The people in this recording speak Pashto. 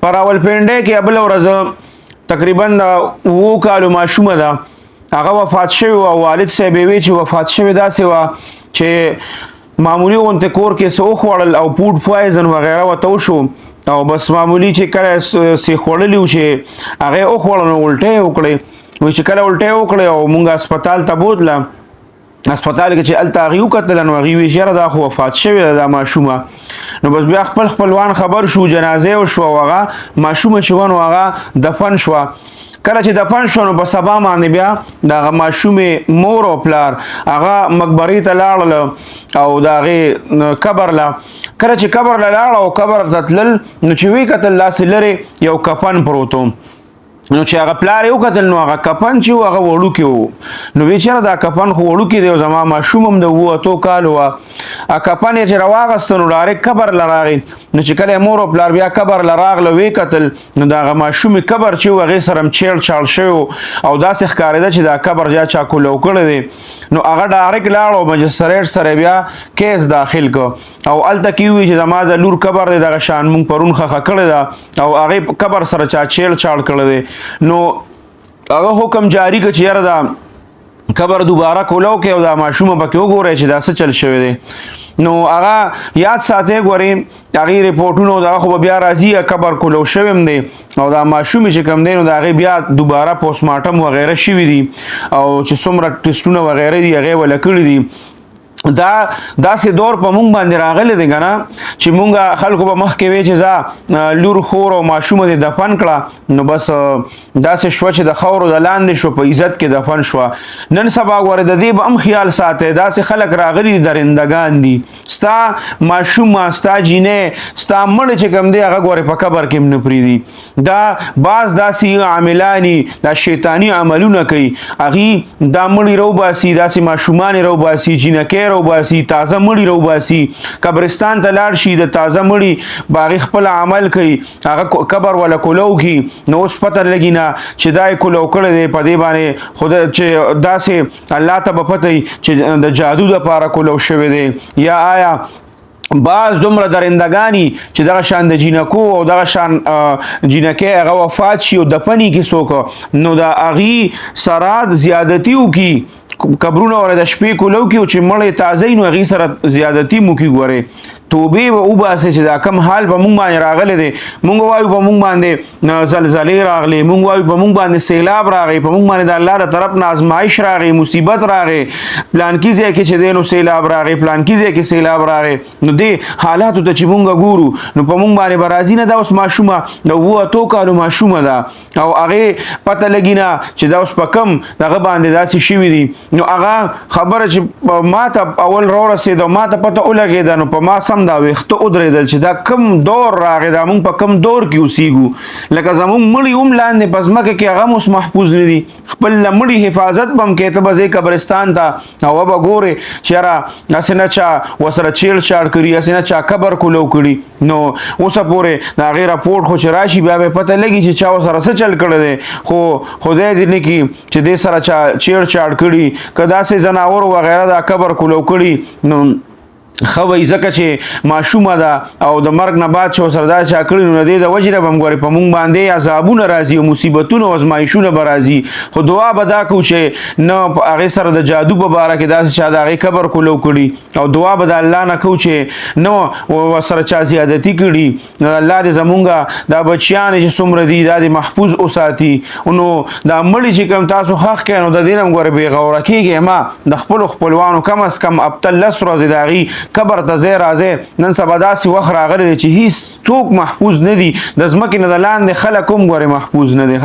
په راولپنډۍ کې بله ورځ تقریبا د 7 کالو ماشومه ده، هغه وفات شوی او والد صاحب یې وی چې وفات شوی داسې وه چې معمولی غونته کور کې څه وخوړل او فوډ پوایزن وغیره ورته وشو، او بس معمولی چې کله څه خوړلي وو چې هغه یې وخوړل نو الټه یې وکړې. وایي چې کله الټه یې وکړې او مونږ هسپتال ته بوتله، هسپتال کې چې هلته هغې وکتل نو هغې ویل چې یاره دا خو وفات شوې ده دا ماشومه. نو بس بیا خپل خپلوان خبر شو، جنازه وشوه او هغه ماشومه چې وه نو هغه دفن شوه. کله چې دفن شو نو په سبا باندې بیا د هغه ماشومې مور او پلار هغه مقبرې ته لاړل او د هغې قبر له، کله چې قبر له لاړه او قبر ته تلل نو چې ویې کتل داسې لرې یو کفن پروت و. نو چې هغه پلار یې وکتل نو هغه کفن چې و هغه وړوکی و، نو ویې چېرې دا کفن خو وړوکی دی او زما ماشوم هم د 7 8 کالو وه. کفن یې چې راواغسته نو ډایرکټ قبر له راغی. نو چې کله مور او پلار بیا قبر له راغله ویې کتل نو د هغه ماشومې قبر چې و هغې سره هم چیړ چاړ شوی و او داسې ښکارېده چې دا قبر یا چا کولو کړی دی. نو هغه ډایرکټ لاړ او مجسټریټ سره بیا کیس داخل کړ او هلته کې وویل چې زما د لور قبر دی دغه شان مونږ پرون ښخه کړې ده او هغې قبر سره چا چیړ چاړ کړی دی. نو هغه حکم جاری کړ چې یاره دا قبر دوباره کولو کې او دا ماشومه پکې وګورئ چې دا څه چل شوی دی. نو هغه یاد ساتئ ګورئ هغې رپورټونو دغه خو به بیا راځي، قبر کولو شوی هم دی او دا ماشومې چې کوم دی نو د هغې بیا دوباره پوسټ مارټم وغیره شوي دي او چې څومره ټسټونه وغیره دي هغې وله کړي دي. دا داسې دور په مونږ باندې راغلی دی که نه چې مونږ خلکو به مخکې وی چې ځه لور خور او ماشومه دې دفن کړه، نو بس داسې شوه چې د خاورو د لاندې شو، په عزت کې دفن شوه. نن سبا ګوره د دې به هم خیال ساتئ، داسې خلک راغلي دي درندګان دي، ستا ماشومه ستا جینۍ ستا مړی چې کوم دی هغه ګوره په قبر کې هم نه پرېږدي. دا بعض داسې عاملانی دا شیطانی عملونه کوي، هغوی دا مړي راوباسي، داسې ماشومان یې راوباسي، جینکۍ راوباسي، تازه مړي راوباسي، قبرستان ته لاړ شي د تازه مړي به هغې خپل عمل کوي، هغه قبر وله کولو کړي. نو اوس پته لګي نه چې دا یې کولو کړی دی په دې باندې، خو چې داسې الله ته به پته وي چې د جادو دپاره کولو شوی دی یا آیا بعض دومره درندګانی چې دغه شان د جینکو او دغه شان جینکۍ هغه وفات شي او دفني کې څوک، نو د هغې سره زیادتي وکړي، قبرونه ور د شپې کولو کې چې مړی تازه وي نو هغې سره زیادتي مو کي. ګورې توبې به وباسې چې دا کم حال په مونږ باندې راغلی دی. مونږ وایو په مونږ باندې زلزلې راغلې، مونږ وایو په مونږ باندې سیلاب راغی، په مونږ باندې د الله د طرف نه ازمایش راغی، مصیبت راغی، پلانکي ځای کې چې دی نو سیلاب راغی، پلانکي ځای کې سیلاب راغی. نو دې حالاتو ته چې مونږ ګورو نو په مونږ باندې به راځي نه. دا اوس ماشومه د 7 8 کالو ماشومه ده او هغې پته لګي نه چې دا اوس په کم دغه باندې داسې شوي دي. نو هغه خبره چې ما ته اول راورسېده ما ته پته ولګېده نو په ما سم دا ویښته ودرېدل چې دا کم دور راغی، دا مونږ په کم دور کې اوسېږو. لکه زمونږ مړي هم لاندې په ځمکه کې هغه هم اوس محفوظ نه دي، خپل له مړي حفاظت به هم کوې، ته به ځې قبرستان ته او به ګورې چې یاره هسې نه چا ورسره چیړ چاړ کړي، هسې نه چا قبر کولو کړي. نو اوسه پورې د هغې رپورټ خو چې راشي بیا به یې پته لګي چې چا ورسره څه چل کړی دی. خو خدای دې نه کړي چې دې سره چا چیړ چاړ کړي، که داسې ځناور وغیره دا قبر کولو کړي نو ښه وایي، ځکه چې ماشومه ده او د مرګ نه بعد چې ورسره دا چا کړي نو د دې د وجې نه به هم ګورې په مونږ باندې عذابونه راځي او مصیبتونه او ازمایشونه به راځي. خو دعا به دا کوو چې نه په هغې سره د جادو په باره کې داسې چا د هغې قبر کولو کړي، او دعا به د الله نه کوو چې نه ورسره چا زیادتي کړي. نو الله دې زمونږ دا بچیان چې څومره دي دا دې محفوظ وساتي. نو دا مړي چې کوم تاسو ښخ کړئ نو د دې نه هم ګورې بېغوره کېږئ مه، د خپلو خپلوانو کم از کم هفته 10 ورځې د هغې قبر ته ځای راځی. نن سبا داسې وخت راغلی دی چې هیڅ څوک محفوظ نه دي، د ځمکې نه د لاندې خلک هم ګورې محفوظ نه دي.